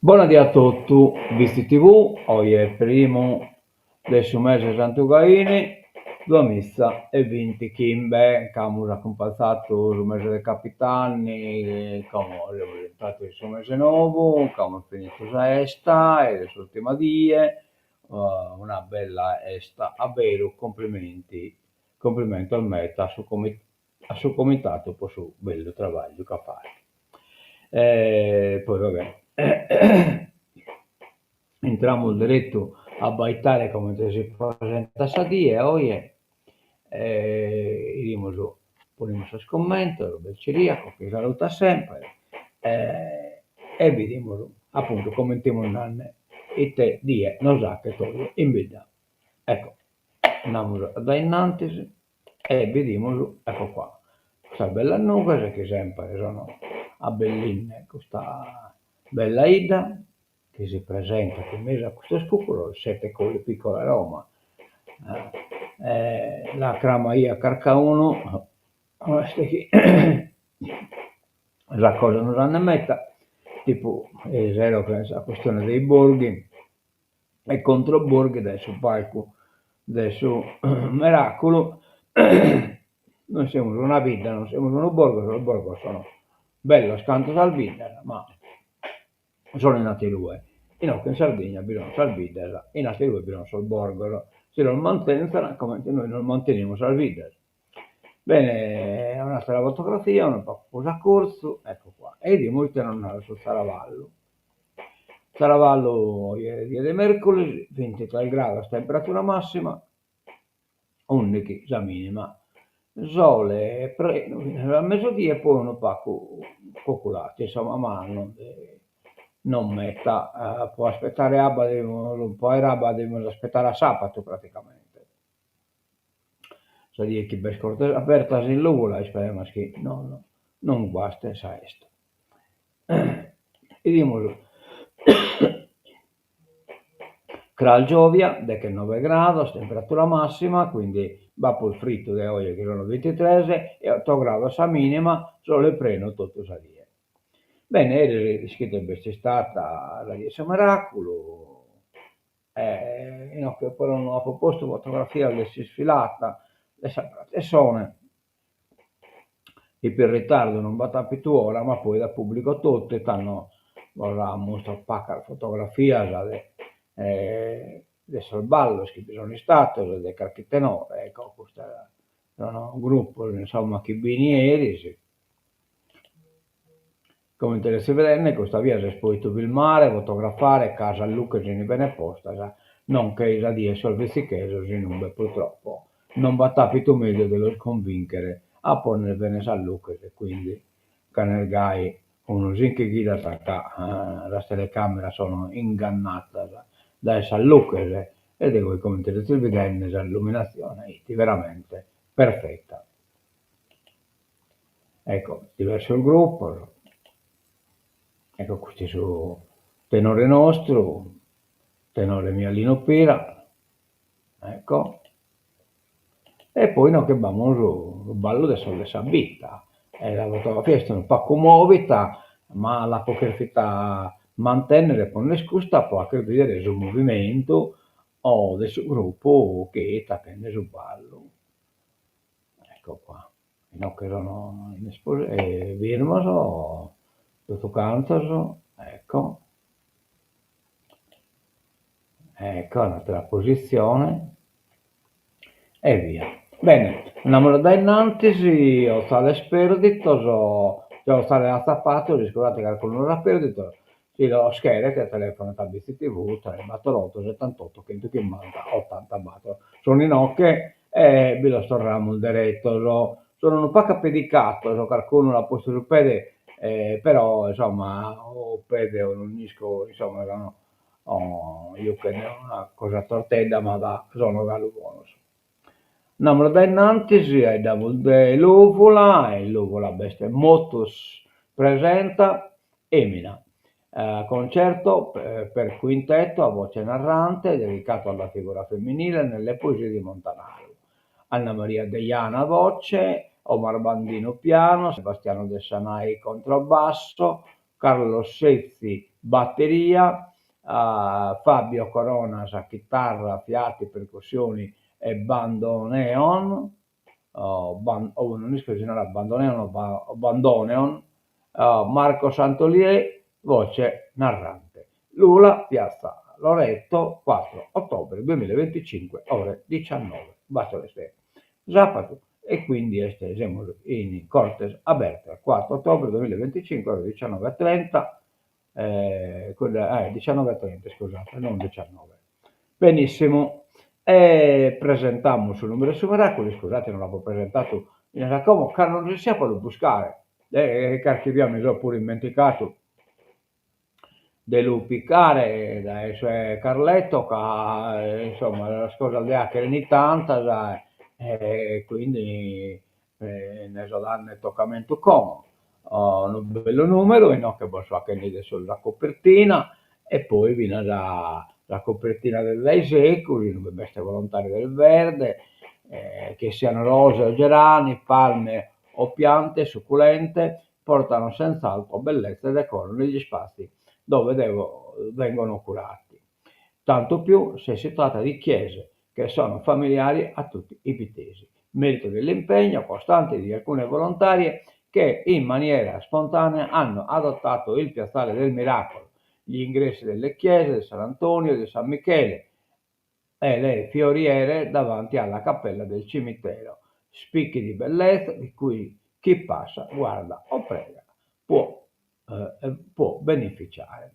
Bona die a totu, Bitzi TV, oje primu de su mese Santu Gaini, duamiza e bintichimbe, nch'amus acumpanzatu su mese de capitanni, como semus intratos in su mese nou, nch'amus finitu sa 'esta, est s'ùrtima die, una bella 'esta a beru, cumplimenti, cumplimentos meda a su a su comitatu po su bellu trabagliu chi at fatu. E poi va bè, intramus deretu a abbaitare comente si presentat sa die oje e 'idimus, ponimus sos cummentos, b'est Ciriaco chi salutat semper e bidimus apuntu comente 'imus nande ite die nos 'achet oje in bidda. Ecco, andamus a dae innantis E bidimus, ecco qua, sas bellas nughes chi sempre sono abbellinde custa bella 'idda chi si presentat in mesu a custos cucuros, sette colli piccola Roma, la cramaiat carcaunu, est chi sa cosa nos andat meta, tipu sero sa questione dei borghi e controborghi dae su palcu de su Meraculu, nois semus una bidda, non semus unu borgu, sos borgos sono bellos cantu sas biddas, ma sono in aterue, inoghe in Sardigna bi sono sas biddas, in aterue bi sono sos borgos, si los mantenzan comente nois nos mantenimus sas biddas. Bene, un'atera fotografia unu pagu prus a curtzu, ecco qua, e 'idimus ite nos narat su Tzaravallu. Tzaravallu oje est die de merculis, bintitres grados temperatura massima, undighi sa minima. Sole prenu finas a mesudie e poi unu pagu cuculatu, insomma, ma non non meta, po aspettare abba devimus, po aer abba devimus aspettare a sapatu praticamente. Sa die chi b'est Cortes Abertas in Lùvula isperemus chi non non guastet sa 'esta. 'Idimus cras giòvia, dechenoe grados, temperatura massima, quindi b'at prus fritu de oje chi sono bintitres e oto grados sa minima, sole prenu totu sa die. Bene, eris ischides b'est istada sa die 'e su miraculu E inoghe però no apo postu fotografias de s'isfilata de sa protessone, ipo in ritardu non b'at apitu ora, ma poi dda pubblico totu e tando bos ammustro pagas fotografias de de sos ballos chi bi sono istados e de carchi tenore, ecco custas sono grupos insomma chi b'ini eris Comente sezis bidende, custa bia s'est pòitu filmare, fotografare, ca sas luches ini bene postas, non che sa die 'e sos bitzichesos inube purtroppo non b'at àpitu mèdiu de los convìnchere a pònnere bene sas luches e quindi cando est gai unu si nche ghidat ca sas telecàmeras sono ingannatas dae sas luches e de goi comente sezis bidende s'illuminatzione 'it veramente perfetta. Ecco, diversos grupos, ecco custu est su tenore nostru, tenore Mialino Pira, ecco, e poi inoghe b'amus su ballu de sos de sa bidda, e sa fotografia est unu pagu movida, ma l'apo cherfida mantennere e ponner custa po 'acher bidere su movimentu o de su gruppu chi 'it 'achende su ballu. Ecco qua, inoghe sono in firmos totu cantos, ecco, ecco un'atera positzione e via. Bene, andamus dae innantis, otzales perditos, otzales atzapados, iscusate carcunu los at perdidos, Si los cheret telefonat a Bitzi TV tres bator oto setantoto chentuchimbanta otantabator. Sono inoche e bi los torramus deretos. Sono unu pagu apedicatos, carcunu l'at postu su pede però insomma o pede o non isco, insomma sono juchen una cosa tortedda ma sono galu bonos. Andamus dae innantis, 'aeddamus de Lùvula, in Lùvula b'est Motus presenta Emina, concerto per quintetto a voce narrante dedicato alla figura femminile nelle poesie di Montanaru. Anna Maria Deiana voce, Omar Bandinu piano, Sebastiano Dessanai contrabbasso, Carlo Sezzi bateria, Fabio Coronas chitarra, fiati, percussioni e bandoneon, no isco si si narat bandoneon o bandoneon, Marco Santoliè voce narrante. Lula, piazza Loreto, 4 ottobre 2025, ore 19, bator est sàpadu e quindi est semus in Cortes Abertas, 4 ottobre 2025, ore 19 e 30, cudda 19 e 30 iscusate, non 19. Benissimu, e presentamus su numeru 'e su miraculu, iscusate non l'apo presentadu finas a como ca non resessia a lu buscare e carchi bia mi so puru immenticadu de lu picare dae su 'e Carletto ca insomma sas cosas de 'achere 'ini tantas e quindi nde so dande tocamentu como. Unu bellu numeru, inoghe bos so 'achende 'ider solu sa copertina e poi finas sa copertina de dae segus inue b'est Volontari del Verde, che siano rose o gerani, palme o piante succulente, portano senz'altro bellezza e decoro negli spazi dove devo vengono curati. Tanto più se si tratta di chiese che sono familiari a tutti i bittesi. Merito dell'impegno costante di alcune volontarie che in maniera spontanea hanno adottato il piazzale del Miracolo, gli ingressi delle chiese di San Antonio e di San Michele e le fioriere davanti alla cappella del cimitero, spicchi di bellezza di cui chi passa, guarda o prega può può beneficiare.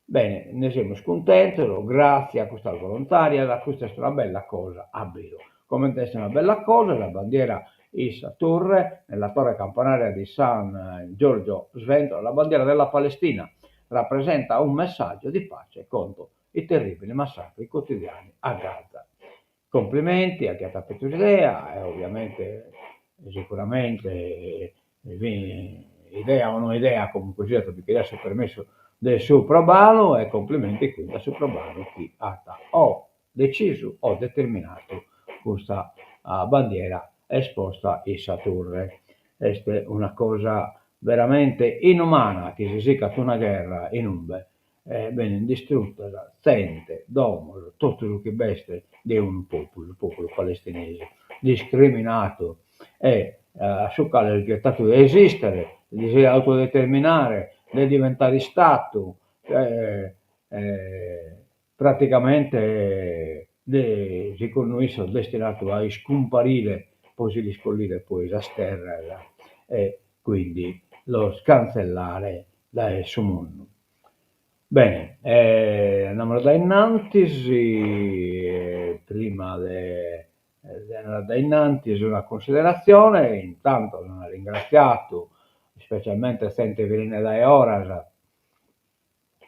Bene, nde semus cuntentos, gràtzias a custas volontàrias, custa est una bella cosa a beru. Comente est una bella cosa sa bandiera in sa turre, nella torre campanaria di San Giorgio sventola la bandiera della Palestina, rappresenta un messaggio di pace contro i terribili massacri quotidiani a Gaza. Complimenti a chi at apitu s'idea e ovviamente sicuramente idea o no idea comunque siat bi cheriat su permessu de su probanu e complimenti quindi a su probanu chi at o decisu o determinadu custa bandiera esposta in sa turre. Est una cosa veramente inumana chi si sigat una gherra inumbe benint distrutas zente, domos, totu su chi b'est de unu populu, su populu palestinesu, discriminadu e a su cale est vietadu de esistere, de si autodeterminare, de diventare istadu, praticamente de segundu issos destinadu a iscumparire po si lis collire poi sas terras e quindi los cantzellare dae su mundu. Bene, andamus dae innantis, prima de andare dae innantis una cunsideratzione, intantu ant ringratziadu ispecialmente zente chi benit dae 'oras,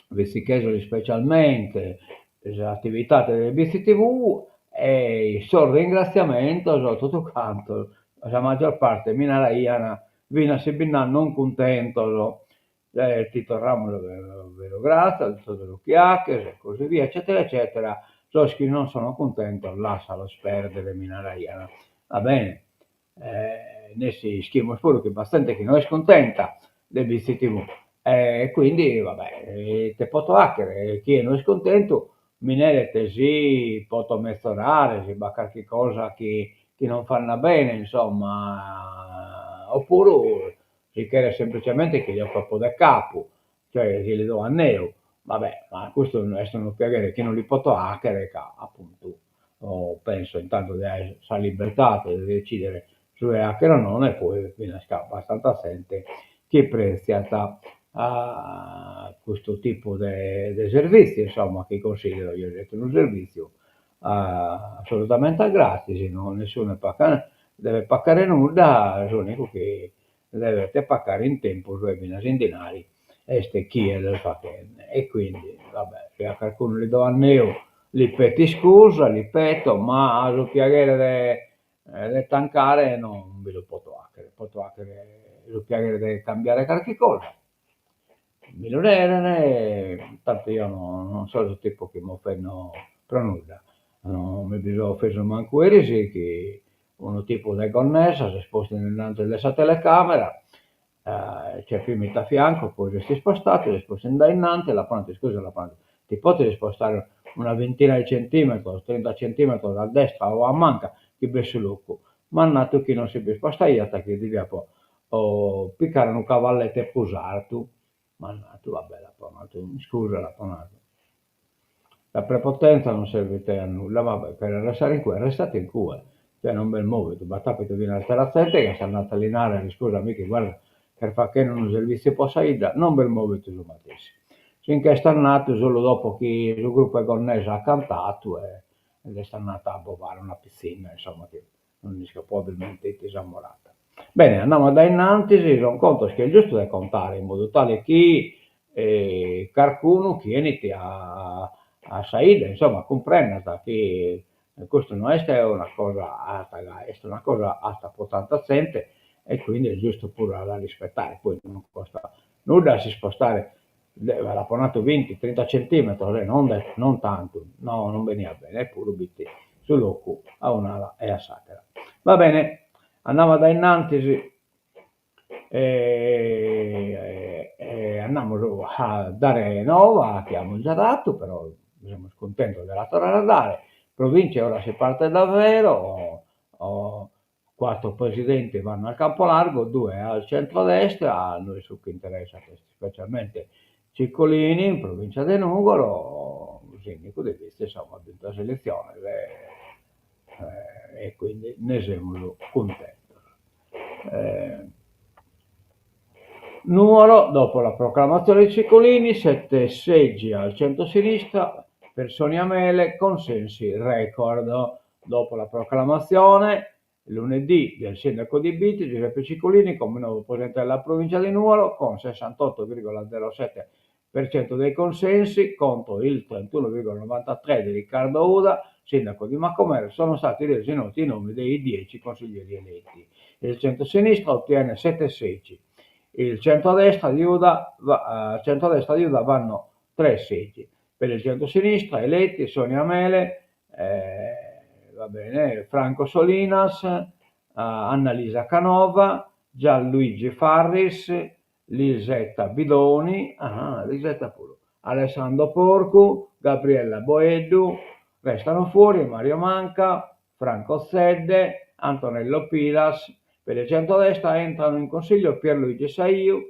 Bitzichesos ispecialmente, s'atividade de Bitzi-TV e sos ringratziamentos totu cantos, sa maggior parte mi naraian finas si bi nd'at non cuntentos, ti torramus veru gratzias de totu su chi 'aches e così via eccetera eccetera, sos chi non sono cuntentos lassalos perdere mi naraian, va bene, nessi ischimus puru chi b'at zente chi no est cuntenta de Bitzi-TV e quindi va bè, ite poto 'achere, chie no est cuntentu mi neret si poto mezorare, si b'at carchi cosa chi chi non faghet bene, insomma, oppuru si cheret semplicemente chi li occupo de capu, cioè chi li do anneu, va bè, ma custu est unu piaghere chi non li poto 'achere ca appuntu penso intantu de aer sa libertade de decidere su 'e 'achere o nono e poi finas ca b'at tanta zente chi pretziat custu tipu de de servitziu, insomma, chi considero jeo siat unu servitziu assolutamente a gratis, no nessunu devet pacare nudda, s'unicu chi devet pacare in tempus e finas in dinari est chie l'est fachende e quindi va bè, si a carcunu li do anneu li peto iscusa, li peto, ma su piaghere de de tancare non bi lu poto 'achere, poto 'achere su piaghere de cambiare carchi cosa, mi lu neren, tantu eo non so su tipu chi m'ofendo pro nudda, non mi bi so offesu mancu eris chi unu tipu de Gonnesa s'est postu innantis de sa telecamera. C'è prima a fianco, poi s'est ispostato, s'est postu in dae innanti e l'apo nadu, iscusa, l'apo nadu, ti podes ispostare una vintina 'e centimetros, trinta centimetros a destra o a manca, chi b'est su locu. M'at nadu chi non si bi ispostaiat, chi deviat picare unu cavallette prus artu. M'at nadu, va bè, l'apo nadu, iscusa, l'apo nadu. La prepotenza non servit a nulla, va bè, cheret restare in cue, est restadu in cue, cioè non b'est mòvidu, b'at àpidu finas àtera zente chi est andada a li narrer, iscusa mi' chi guarda ch'est faghende unu servìtziu po sa 'idda, non b'est mòvidu su matessi. Si nch'est andadu solu dopo chi su gruppu 'e Gonnesa at cantadu e est andadu a bogare una pitzinna, insomma, chi non isco, probabilmente 'it s'amorada. Bene, andamus a dae innantis, sun contos chi est giustu de contare in modu tale chi carcunu chi 'enit a a sa 'idda, insomma, cumprendat chi custu no est una cosa 'atta gai, est una cosa 'atta po tanta zente e quindi est giustu puru a la rispettare, poi non costat nudda a s'ispostare l'apo nadu vinti trinta centimetros e non de non tantu, no non beniat bene, eppuru b'it su locu a un'ala e a s'atera. Va bene, andamus a dae innantis e andamus a dare nova chi amus già datu, però semus cuntentos de la torrare a dare, Provincia ora si parte davvero, Quattro presidenti vanno al campo largo, due al centrodestra, a nois su chi interessat est specialmente Ciccolini in provincia de Nùgoro, sìndigu de Bitzi, insomma, at bintu sas eletziones e quindi nde semus cuntentos. Nuoro, dopo la proclamazione di Ciccolini, sette seggi al centrosinistra per Sonia Mele, consensi record. Dopo la proclamazione, lunedì, del sindaco di Bitti, Giuseppe Ciccolini, come nuovo presidente della provincia di Nuoro, con 68,07% dei consensi contro il 31,93% di Riccardo Uda, sindaco di Macomer, sono stati resi noti i nomi dei 10 consiglieri eletti. Il centro-sinistra ottiene 7 seggi, il centrodestra di Uda, va, centrodestra di Uda vanno 3 seggi. Per il centro-sinistra eletti Sonia Mele, va bene, Franco Solinas, Annalisa Canova, Gianluigi Farris, Lisetta Bidoni, ah, Lisetta puru, Alessandro Porcu, Gabriella Boeddu, restano fuori Mario Manca, Franco Zedde, Antonello Piras, per il centrodestra entrano in consiglio Pierluigi Saiu,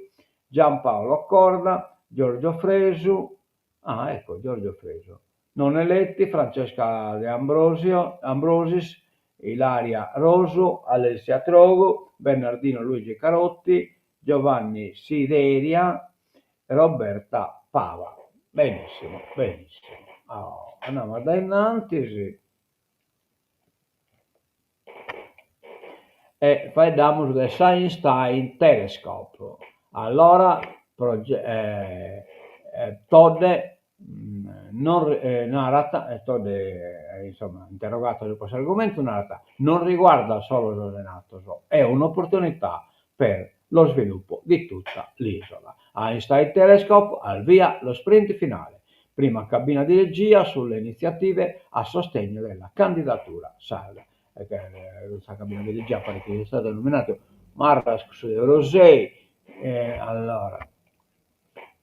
Giampaolo Corda, Giorgio Fresu, ah ecco Giorgio Fresu, Non eletti Francesca De Ambrosio, Ambrosis, Ilaria Rosu, Alessia Trogu, Bernardino Luigi Carotti, Giovanni Sideria, Roberta Paba. Benissimo, benissimo. Oh, andamus a dae innantis. E faeddamus de s'Einstein Telescope. Allora Todde non narat, Todde insomma interrogata su questo argomento narat, non riguarda solo sos Enattos, è un'opportunità per lo sviluppo di tutta l'isola. Einstein Telescope al via lo sprint finale. Prima cabina di regia sulle iniziative a sostegno della candidatura sarda. Sa cabina di regia paret chi siat istadu nominadu Marras cussu de Orosei, allora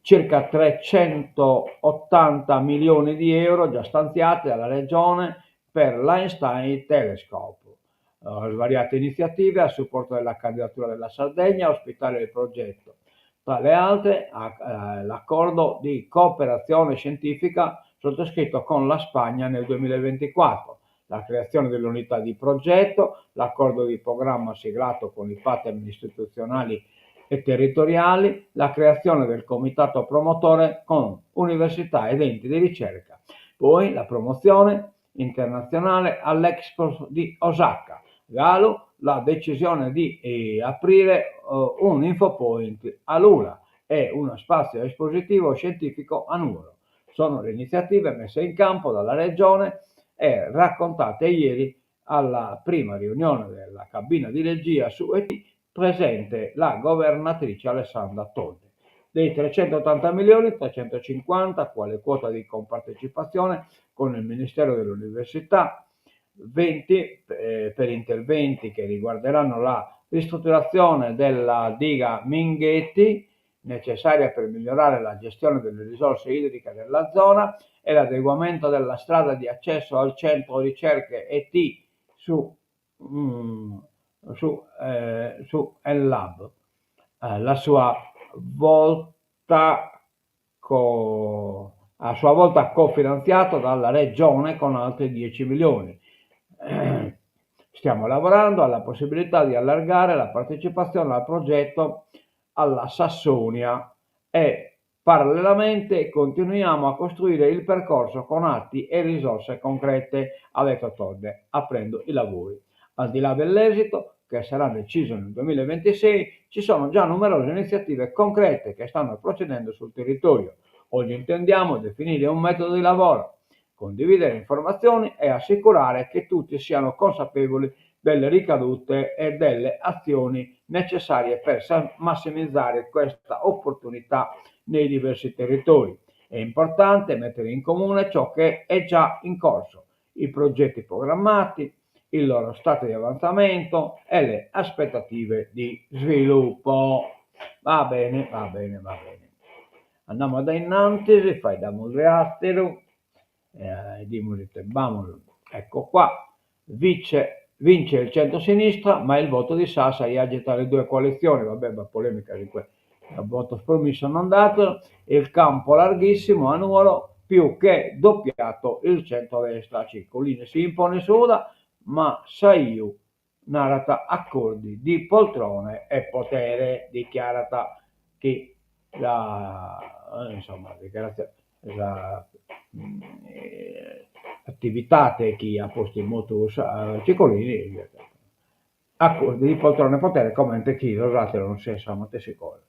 circa 380 milioni di euro già stanziati dalla Regione per l'Einstein Telescope. Svariate iniziative a supporto della candidatura della Sardegna a ospitare il progetto. Tra le altre, l'accordo di cooperazione scientifica sottoscritto con la Spagna nel 2024, la creazione dell'unità di progetto, l'accordo di programma siglato con i partner istituzionali e territoriali, la creazione del comitato promotore con università ed enti di ricerca, poi la promozione internatzionale all'Expo di Osaka, galu la decisione di aprire un infopoint a Lula e unu spazio espositivo scientifico a Nuoro. Sono le iniziative messe in campo dalla Regione e raccontate ieri alla prima riunione della cabina di regia su ET presente la governatrice Alessandra Todde. Dei 380 milioni, 350 quale quota di compartecipazione con il Ministero dell'Università, 20 per interventi che riguarderanno la ristrutturazione della diga Minghetti, necessaria per migliorare la gestione delle risorse idriche della zona, e l'adeguamento della strada di accesso al centro ricerche ET su su su Enlab. La sua volta a sua volta cofinanziato dalla Regione con altri 10 milioni. Stiamo lavorando alla possibilità di allargare la partecipazione al progetto alla Sassonia e parallelamente continuiamo a costruire il percorso con atti e risorse concrete, ha detto Todde, aprendo i lavori. Al di là dell'esito, che sarà deciso nel 2026, ci sono già numerose iniziative concrete che stanno procedendo sul territorio. Oggi intendiamo definire un metodo di lavoro, condividere informazioni e assicurare che tutti siano consapevoli delle ricadute e delle azioni necessarie per massimizzare questa opportunità nei diversi territori. È importante mettere in comune ciò che è già in corso, i progetti programmati, il loro stato di avanzamento e le aspettative di sviluppo. Va bene, va bene, va bene. Andamus a innantis, faeddamus de àteru, 'idimus ite b'amus. Ecco qua, vice, vince il centrosinistra, ma il voto di Sassari agita le due coalizioni, va bene, b'at polèmicas in cue, votos promissos non datos, il campo larghissimo a Nuoro, più che doppiato il centrodestra, Cicolini si impone su Uda, ma Saiu narat accordi di poltrone e potere, dichiarat chi sa insomma sa atividade chi at postu in motu Cicolini, accordi di poltrone e potere comente chi sos ateros non siant sa matessi cosa.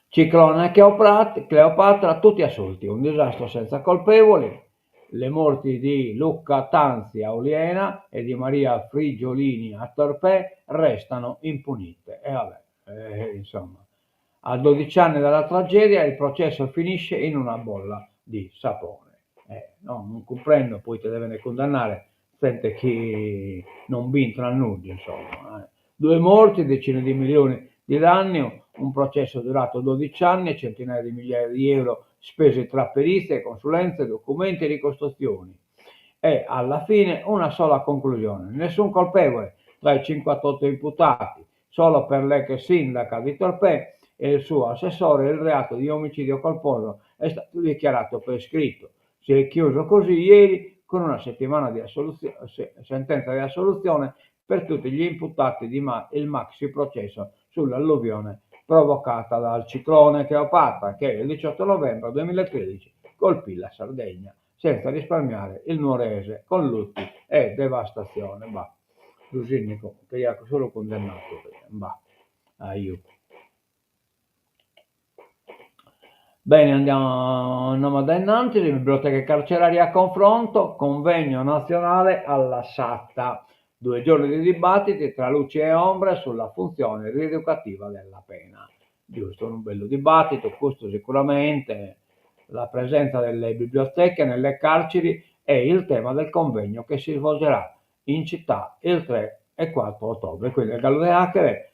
Ciclone Cleopatra, tutti assolti, un disastro senza colpevoli. Le morti di Luca Tanzi a Oliena e di Maria Frigiolini a Torpè restano impunite. E vabbè, eh, insomma, a 12 anni dalla tragedia il processo finisce in una bolla di sapone. Eh, no, non cumprendo, poite devent cundannare zente chi non b'intrat nudda, insomma. Eh. Due morti, decine di milioni di danni, un processo durato 12 anni e centinaia di migliaia di euro spesi tra perizie, consulenze, documenti e ricostruzioni. E alla fine una sola conclusione, nessun colpevole tra i 58 imputati, solo per l'ex sindaca di Torpè e il suo assessore il reato di omicidio colposo è stato dichiarato prescritto. Si è chiuso così ieri con una settimana di sentenza di assoluzione per tutti gli imputati di ma il maxi processo sull'alluvione provocata dal ciclone Cleopatra che il 18 novembre 2013 colpì la Sardegna senza risparmiare il Nuorese con lutti e devastazione. Bah, su sindicu cheriat solu cundennadu, bah, aiu. Bene, andiamo, andiamo a innanti, le biblioteche carcerarie a confronto, convegno nazionale alla Satta, due giorni di dibattiti tra luci e ombre sulla funzione rieducativa della pena. Giusto, un bello dibattito, questo sicuramente, la presenza delle biblioteche nelle carceri è il tema del convegno che si svolgerà in città il 3 e 4 ottobre. Quindi galu de 'achere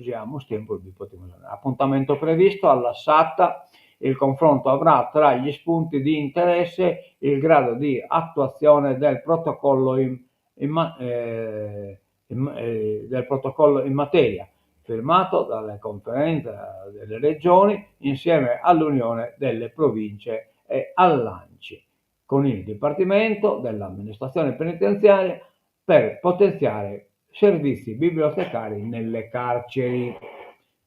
si amus tempus bi potimus andare. Appuntamento previsto alla Satta, il confronto avrà tra gli spunti di interesse il grado di attuazione del protocollo in, in, eh, in, eh, del protocollo in materia, firmato dalle conferenze delle regioni insieme all'Unione delle Province e all'ANCI, con il Dipartimento dell'Amministrazione Penitenziaria per potenziare servizi bibliotecari nelle carceri.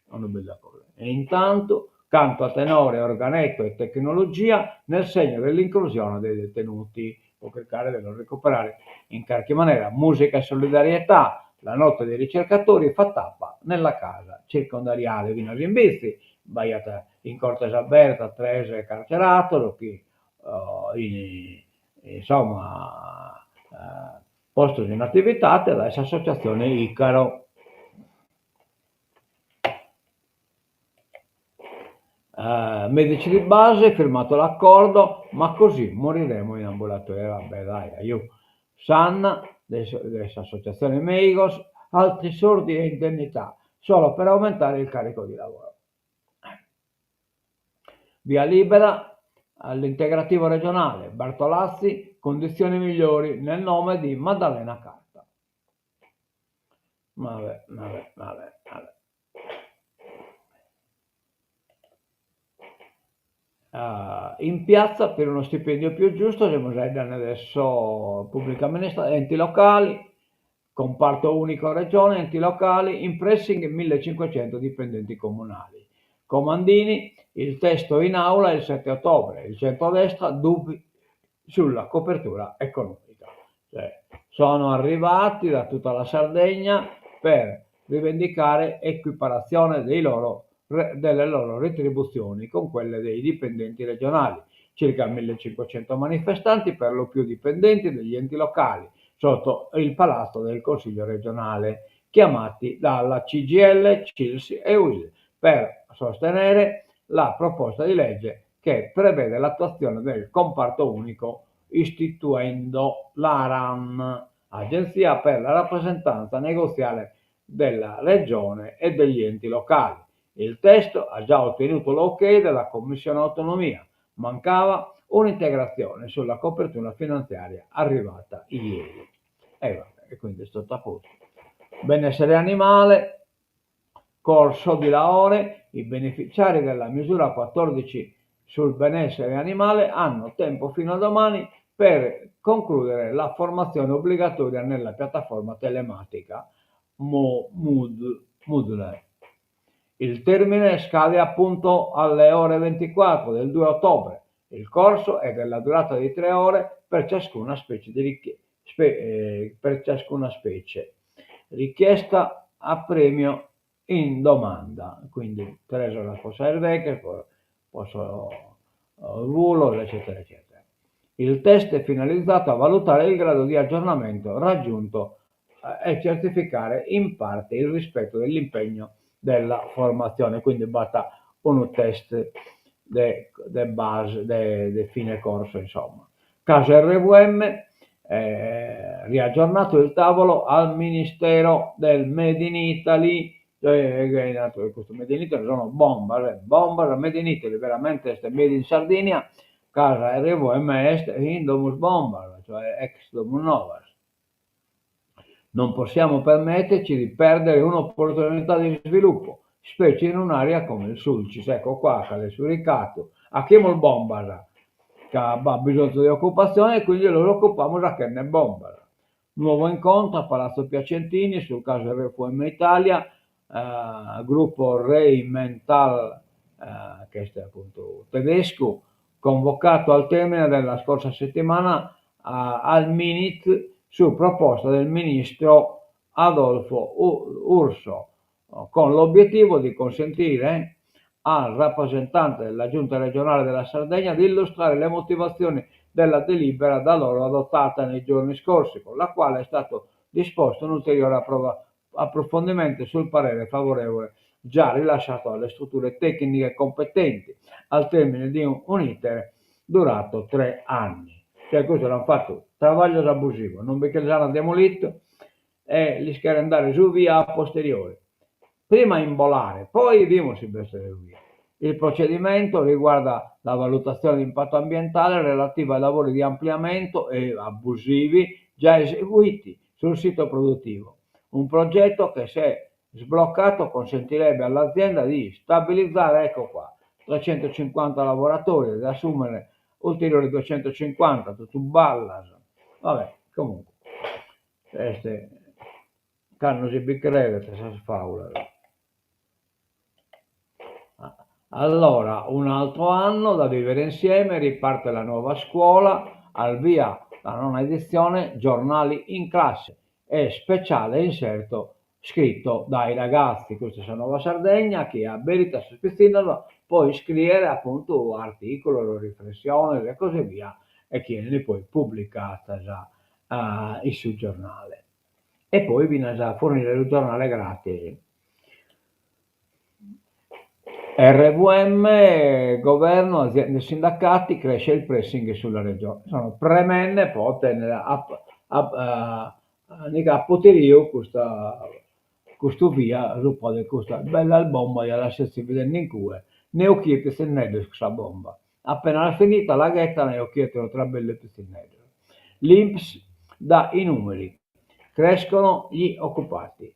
Una bella cosa. E intanto canto a tenore, organetto e tecnologia nel segno dell'inclusione dei detenuti, pro chircare de los recuperare in carchi manera. Musica e solidarietà, la notte dei ricercatori fa tappa nella casa circondariale finas in Bitzi, b'aiat in Cortes Abertas tres carcerados chi in insomma postos in atividade dae s'associatzione Icaro. Medici di base, firmato l'accordo, ma così moriremo in ambulatorio. Vabbè dai, aiù. Sanna. De s'associatzione mèigos, altri sordi e indennità solo per aumentare il carico di lavoro. Via libera all'integrativo regionale, Bartolazzi, condizioni migliori nel nome di Maddalena Carta. Vabbè, vabbè, vabbè, vabbè. In piazza per uno stipendio più giusto, semus faeddende de sa pubblica amministratzione, enti locali, comparto unico regione, enti locali, in pressing millecinquecento dipendenti comunali. Comandini, il testo in aula il 7 ottobre, il centrodestra dubbi sulla copertura economica. Cioè, sono arrivati da tutta la Sardegna per rivendicare equiparazione dei loro, delle loro retribuzioni con quelle dei dipendenti regionali. Circa 1500 manifestanti, per lo più dipendenti degli enti locali, sotto il palazzo del Consiglio regionale, chiamati dalla CGIL, CILS e UIL per sostenere la proposta di legge che prevede l'attuazione del comparto unico istituendo l'ARAN, Agenzia per la rappresentanza negoziale della Regione e degli enti locali. Il testo ha già ottenuto l'ok della Commissione Autonomia, mancava un'integrazione sulla copertura finanziaria arrivata ieri. E vabbè, e quindi è tutto a posto. Benessere animale, corso di Laore, i beneficiari della misura 14 sul benessere animale hanno tempo fino a domani per concludere la formazione obbligatoria nella piattaforma telematica Moodle. Il termine scade appunto alle ore 24 del 2 ottobre. Il corso è della durata di 3 ore per ciascuna specie, di richie- spe- eh, per ciascuna specie. Richiesta a premio in domanda, quindi 3 oras po sa 'erveghe, po sos bulos, eccetera eccetera. Il test è finalizzato a valutare il grado di aggiornamento raggiunto e certificare in parte il rispetto dell'impegno della formazione, quindi b'at unu test de de base de de fine corso insomma. Caso RVM, riaggiornato il tavolo al Ministero del Made in Italy, custu Made in Italy sono bombas, bombas, Made in Italy veramente est Made in Sardinia, ca sa RVM est in Domus Bombas, cioè ex Domusnovas. Non possiamo permetterci di perdere un'opportunità di sviluppo, specie in un'area come il Sulcis, ecco qua cale su ricatu, 'achimus bombas, ca b'at bisonzu de ocupatzione e quindi nos ocupamus 'achende bombas. Nuovo incontro a Palazzo Piacentini sul caso RVM Italia, gruppo Rheinmetall, che est appuntu tedescu, convocato al termine della scorsa settimana al Minit su proposta del ministro Adolfo Urso, con l'obiettivo di consentire al rappresentante della Giunta regionale della Sardegna di illustrare le motivazioni della delibera da loro adottata nei giorni scorsi, con la quale è stato disposto un ulteriore approfondimento sul parere favorevole già rilasciato alle strutture tecniche competenti al termine di un iter durato 3 anni. Cioè custu l'ant fatu trabaglios abusivos, non bi che lis ant demolitu e lis cherent dare su via a posteriori. Prima imbolare, poi bidimus si b'est su via. Il procedimento riguarda la valutazione di impatto ambientale relativa ai lavori di ampliamento e abusivi già eseguiti sul sito produttivo. Un progetto che se sbloccato consentirebbe all'azienda di stabilizzare, ecco qua, 350 lavoratori ed assumere ulteriori 250, totu ballas. Vabbè, comunque, est cando si bi credet sas faulas. Allora, un altro anno da vivere insieme, riparte la nuova scuola, al via la nona edizione Giornali in classe e speciale inserto scritto dai ragazzi. Custa est sa Nuova Sardegna chi aberit a sos pitzinnos po iscriere appuntu articulos, riflessiones e così via e chi 'enint poi publicadas in su giornale. E poi finas a fornire su giornale gratis. RVM, governo, aziende e sindacati, cresce il pressing sulla regione. Sono premende po otennere. Ndi ch'at potiriu custa custu via supa de custas bellas bombas ja las sezis bidende in cue, ne 'occhiet pitzinneddos cussa bomba, appena l'at finita la ghettan e 'occhiet unu trabellu 'e pitzinneddos. L'Inps dà i numeri, crescono gli occupati.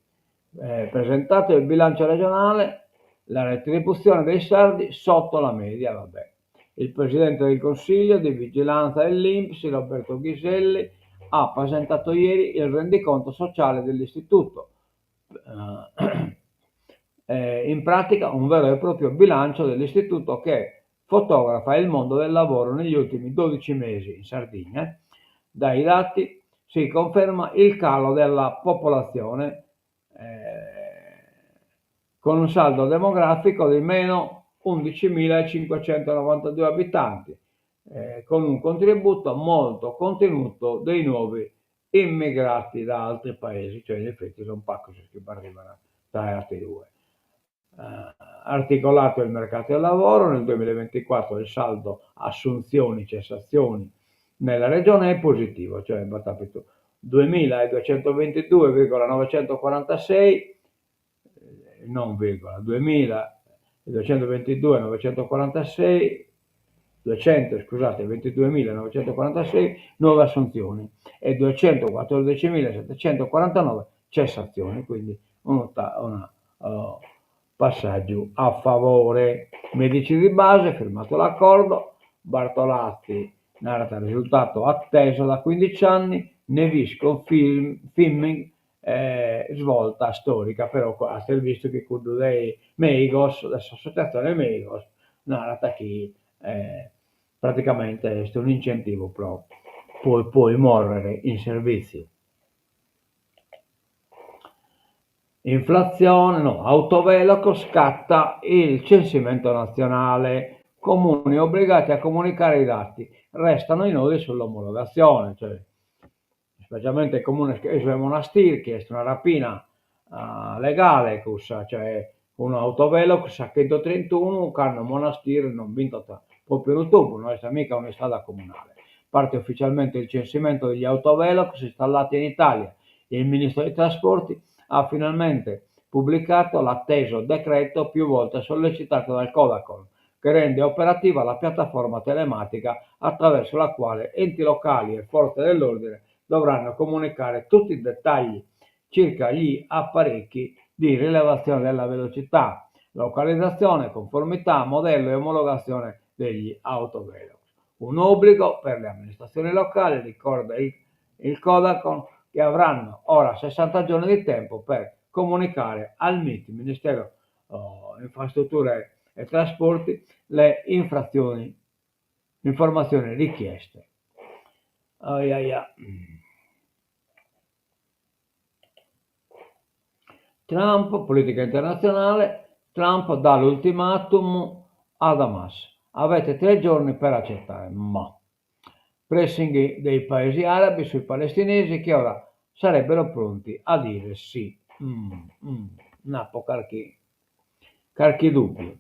Presentato il bilancio regionale, la retribuzione dei sardi sotto la media, va bè. Il presidente del Consiglio di vigilanza dell'Inps, Roberto Ghiselli, ha presentato ieri il rendiconto sociale dell'istituto. In pratica un vero e proprio bilancio dell'istituto che fotografa il mondo del lavoro negli ultimi 12 mesi in Sardegna. Dai dati si conferma il calo della popolazione con un saldo demografico di meno 11.592 abitanti, con un contributo molto contenuto dei nuovi immigrati da altri paesi, cioè in effetti sun pacos sos chi b'arriban dae aterue. Articolato il mercato del lavoro, nel 2024 il saldo assunzioni cessazioni nella regione è positivo, cioè b'at apitu 2.222,946, non virgola, 2.222,946, 200, scusate, 22.946 nuove assunzioni e 214.749 cessazioni, quindi unu una passàgiu a favore. Medici di base, firmato l'accordo, Bartolazzi narat risultato atteso da 15 anni, Nevisco Fimmg svolta storica, però azis bistu chi cuddu de Meigos, de s'associatzione Meigos, narat chi praticamente est un'incentivu pro poi mòrrere in servìtziu. Inflatzione, no, autovelox scatta il censimento nazionale, comuni obbligati a comunicare i dati, restano i nodi sull'omologazione, cioè specialmente comunes che su 'e Monastir chi est una rapina legale cussa, cioè unu autovelox a chentotrintuno cando Monastir non b'intrat propriu unu tubu, no est mica un'istrada comunale. Parte ufficialmente il censimento degli autovelox installati in Italia. Il ministro dei Trasporti ha finalmente pubblicato l'atteso decreto più volte sollecitato dal Codacons, che rende operativa la piattaforma telematica attraverso la quale enti locali e forze dell'ordine dovranno comunicare tutti i dettagli circa gli apparecchi di rilevazione della velocità, localizzazione, conformità, modello e omologazione degli autovelox. Un obbligo per le amministrazioni locali, ricorda il, il Codacons, che avranno ora 60 giorni di tempo per comunicare al MIT, Ministero oh, Infrastrutture e Trasporti, le infrazioni, informazioni richieste. Ai ai ai. Trump, politica internazionale, Trump dà l'ultimatum ad Hamas. Avete tre giorni per accettare. Ma pressing dei paesi arabi sui palestinesi che ora sarebbero pronti a dire sì. Mm, mm, n'apo carchi, carchi dubbiu.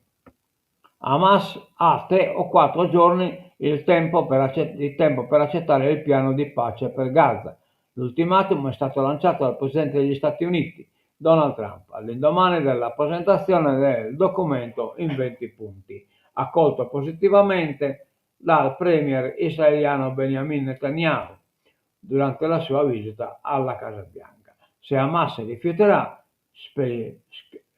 Hamas ha tre o quattro giorni il tempo per, il tempo per accettare il piano di pace per Gaza. L'ultimatum è stato lanciato dal presidente degli Stati Uniti, Donald Trump, all'indomani della presentazione del documento in 20 punti, accolto positivamente dal premier israeliano Benjamin Netanyahu durante la sua visita alla Casa Bianca. Se Hamas rifiuterà, sper-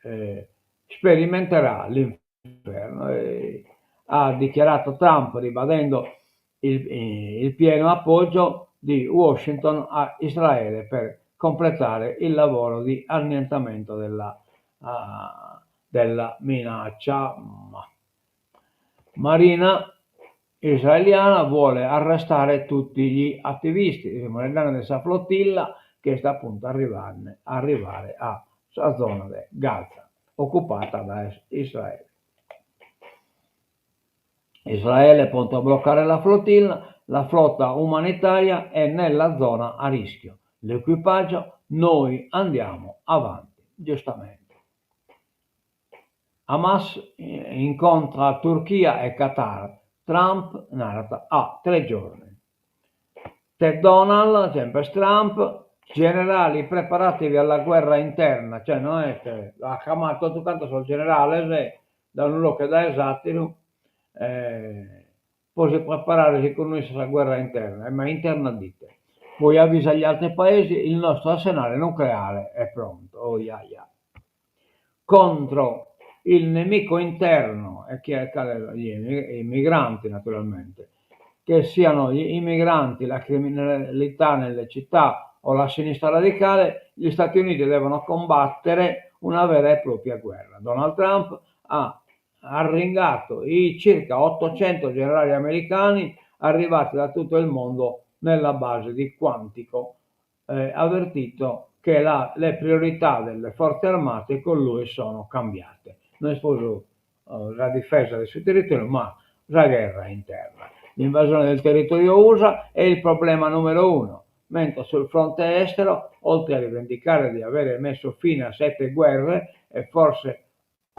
eh, sperimenterà l'inferno, eh, ha dichiarato Trump ribadendo il, eh, il pieno appoggio di Washington a Israele per completare il lavoro di annientamento della, uh, della minaccia. Marina israeliana vuole arrestare tutti gli attivisti, de sa flotilla che est appunto arrivande arrivare a sa zona de Gaza, occupata dae Israele. Israele è pronto a bloccare la flottilla, la flotta umanitaria è nella zona a rischio. L'equipaggio, noi andiamo avanti, giustamente. Hamas incontra Turchia e Qatar, Trump narat a tre giorni. Ted Donald, sempre Trump, Generali preparatevi alla guerra interna, cioè no est, at cramadu totu cantos sos generales dae unu logu e dae s'àteru po si preparare segundu issu sa guerra interna, ma interna de ite? Poi avvisa gli altri paesi, il nostro arsenale nucleare è pronto, oiaia. Contro il nemico interno, e chi est cale, i migranti naturalmente, che siano gli immigranti, la criminalità nelle città o la sinistra radicale, gli Stati Uniti devono combattere una vera e propria guerra. Donald Trump ha arringato i circa 800 generali americani arrivati da tutto il mondo nella base di Quantico, eh, avvertito che la, le priorità delle forze armate con lui sono cambiate. No est prus sa difesa de su territoriu ma sa gherra interna. L'invasione del territorio USA è il problema numero uno, mentre sul fronte estero, oltre a rivendicare di avere messo fine a sette guerre e forse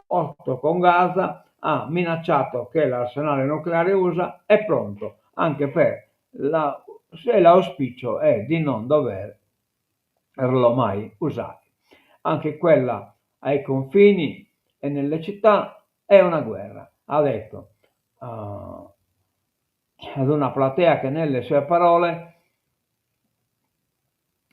8 con Gaza, ha minacciato che l'arsenale nucleare USA è pronto anche per la, se l'auspicio è di non doverlo mai usare. Anche quella ai confini e nelle città è una guerra, ha detto uh, ad una platea che nelle sue parole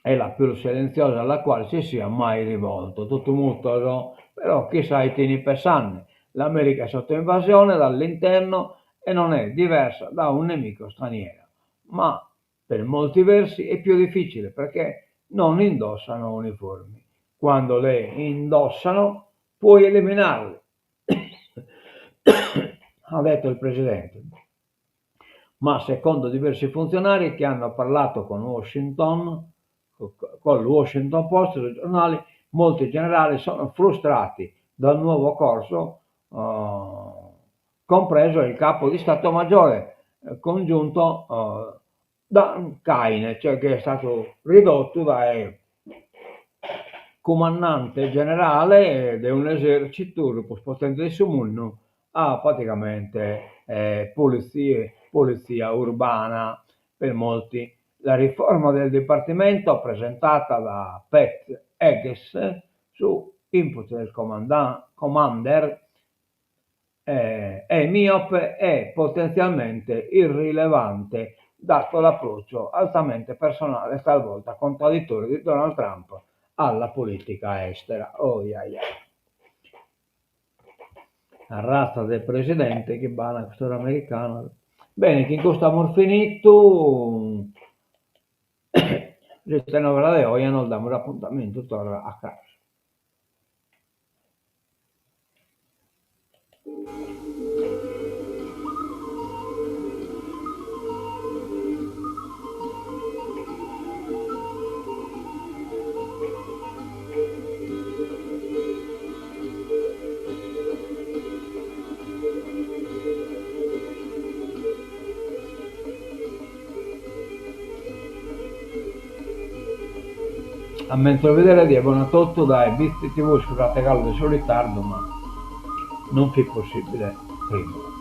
è la più silenziosa alla quale si sia mai rivolto. Totu mutos, però chissà ite fin pensande. L'America è sotto invasione dall'interno e non è diversa da un nemico straniero, ma per molti versi è più difficile perché non indossano uniformi. Quando le indossano puoi eliminarli, ha detto il presidente. Ma secondo diversi funzionari che hanno parlato con Washington, con il Washington Post, sui giornali, molti generali sono frustrati dal nuovo corso, eh, compreso il capo di Stato Maggiore eh, congiunto eh, Dan Caine, cioè che è stato ridotto dae cumandante generale de un'esercitu su prus potente de su mundu a praticamente politzia urbana per molti. La riforma del dipartimento presentata da Pete Hegseth su input del commander è miope e potenzialmente irrilevante dato l'approccio altamente personale e talvolta contraddittorio di Donald Trump alla politica estera. Oiaia. Arratza de presidente chi b'at custos americanos. Bene, chin custu amus finitu s'Itenovera de oe e nos damus apuntamentu torra a cras. A menzus bidere die bona a totu dae Bitzi TV, iscusate galu de su ritardu ma non fit possibile prima.